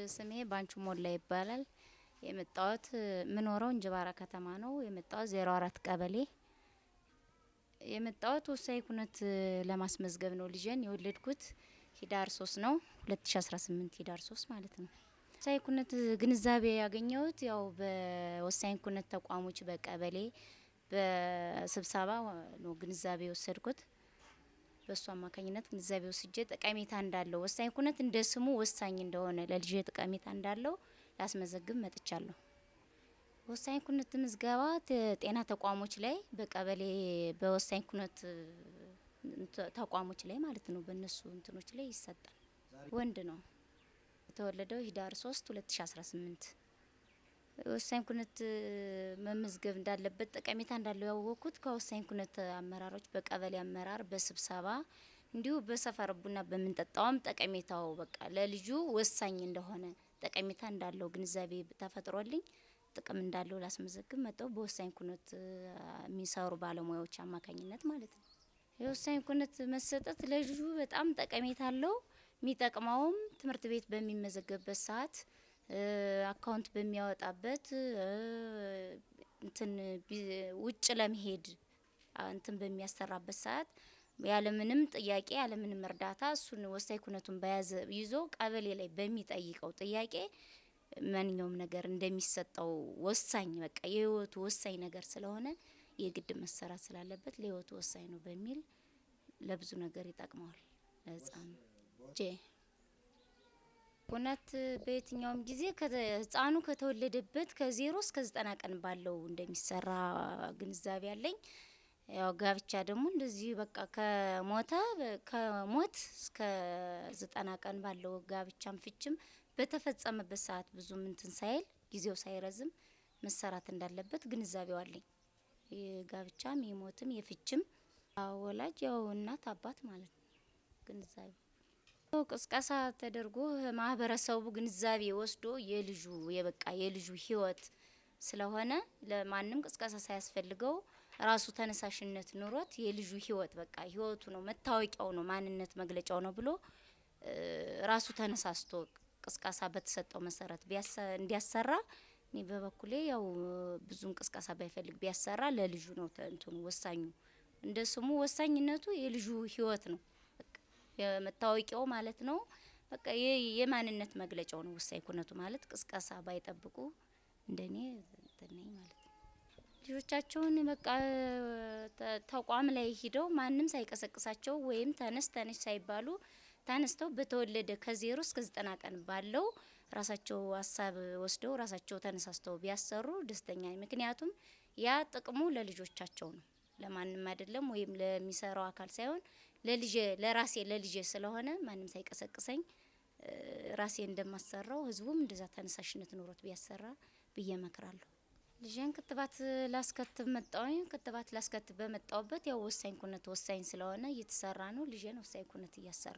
ስሜ ባንቹ ሞላ ይባላል። የመጣሁት የምኖረው እንጅባራ ከተማ ነው። የመጣሁት 04 ቀበሌ የመጣሁት ወሳኝ ኩነት ለማስመዝገብ ነው። ልጄን የወለድኩት ህዳር 3 ነው፣ 2018 ህዳር 3 ማለት ነው። ወሳኝ ኩነት ግንዛቤ ያገኘሁት ያው በወሳኝ ኩነት ተቋሞች በቀበሌ በስብሰባ ነው ግንዛቤ የወሰድኩት። በእሱ አማካኝነት ግንዛቤ ወስጄ ጠቀሜታ እንዳለው፣ ወሳኝ ኩነት እንደ ስሙ ወሳኝ እንደሆነ፣ ለልጄ ጠቀሜታ እንዳለው ላስመዘግብ መጥቻለሁ። ወሳኝ ኩነት ምዝገባ ጤና ተቋሞች ላይ፣ በቀበሌ በወሳኝ ኩነት ተቋሞች ላይ ማለት ነው። በእነሱ እንትኖች ላይ ይሰጣል። ወንድ ነው፣ የተወለደው ህዳር 3 2018። ወሳኝ ኩነት መመዝገብ እንዳለበት፣ ጠቀሜታ እንዳለው ያወቅኩት ከወሳኝ ኩነት አመራሮች፣ በቀበሌ አመራር በስብሰባ፣ እንዲሁ በሰፈር ቡና በምንጠጣውም ጠቀሜታው በቃ ለልጁ ወሳኝ እንደሆነ፣ ጠቀሜታ እንዳለው ግንዛቤ ተፈጥሮልኝ ጥቅም እንዳለው ላስመዘግብ መጣሁ። በወሳኝ ኩነት የሚሰሩ ባለሙያዎች አማካኝነት ማለት ነው። የወሳኝ ኩነት መሰጠት ለልጁ በጣም ጠቀሜታ አለው። የሚጠቅመውም ትምህርት ቤት በሚመዘገብበት ሰዓት፣ አካውንት በሚያወጣበት፣ እንትን ውጭ ለመሄድ እንትን በሚያሰራበት ሰዓት ያለምንም ጥያቄ፣ ያለምንም እርዳታ እሱን ወሳኝ ኩነቱን በያዘ ይዞ ቀበሌ ላይ በሚጠይቀው ጥያቄ ማንኛውም ነገር እንደሚሰጠው፣ ወሳኝ በቃ የህይወቱ ወሳኝ ነገር ስለሆነ የግድ መሰራት ስላለበት፣ ለህይወቱ ወሳኝ ነው በሚል ለብዙ ነገር ይጠቅመዋል ለህፃኑ። ኩነት በየትኛውም ጊዜ ህፃኑ ከተወለደበት ከ0 እስከ 90 ቀን ባለው እንደሚሰራ ግንዛቤ አለኝ። ያው ጋብቻ ደግሞ እንደዚህ በቃ ከሞተ ከሞት እስከ 90 ቀን ባለው ጋብቻም ፍችም በተፈጸመበት ሰዓት ብዙም እንትን ሳይል፣ ጊዜው ሳይረዝም መሰራት እንዳለበት ግንዛቤው አለኝ። የጋብቻም የሞትም የፍችም ወላጅ ያው እናት አባት ማለት ነው። ግንዛቤ ቅስቀሳ ተደርጎ ማህበረሰቡ ግንዛቤ ወስዶ የልጁ የበቃ የልጁ ህይወት ስለሆነ ለማንም ቅስቀሳ ሳያስፈልገው ራሱ ተነሳሽነት ኑሮት የልጁ ህይወት በቃ ህይወቱ ነው፣ መታወቂያው ነው፣ ማንነት መግለጫው ነው ብሎ ራሱ ተነሳስቶ ቅስቀሳ በተሰጠው መሰረት እንዲያሰራ እኔ በበኩሌ ያው ብዙም ቅስቀሳ ባይፈልግ ቢያሰራ ለልጁ ነው እንትኑ ወሳኙ፣ እንደ ስሙ ወሳኝነቱ የልጁ ህይወት ነው። የመታወቂያው ማለት ነው። በቃ የማንነት መግለጫው ነው ወሳኝ ኩነቱ ማለት። ቅስቀሳ ባይጠብቁ እንደኔ እንትን ነኝ ማለት ነው። ልጆቻቸውን በቃ ተቋም ላይ ሂደው ማንም ሳይቀሰቅሳቸው ወይም ተነስ ተነሽ ሳይባሉ ተነስተው በተወለደ ከ0 እስከ 90 ቀን ባለው ራሳቸው ሀሳብ ወስደው ራሳቸው ተነሳስተው ቢያሰሩ ደስተኛ ነኝ። ምክንያቱም ያ ጥቅሙ ለልጆቻቸው ነው፣ ለማንም አይደለም፣ ወይም ለሚሰራው አካል ሳይሆን ለልጄ፣ ለራሴ ለልጄ ስለሆነ ማንም ሳይቀሰቅሰኝ ራሴ እንደማሰራው ህዝቡም እንደዛ ተነሳሽነት ኖሮት ቢያሰራ ብዬ እመክራለሁ። ልጄን ክትባት ላስከትብ መጣሁኝ። ክትባት ላስከትብ በመጣሁበት ያው ወሳኝ ኩነት ወሳኝ ስለሆነ እየተሰራ ነው። ልጄን ወሳኝ ኩነት እያሰራ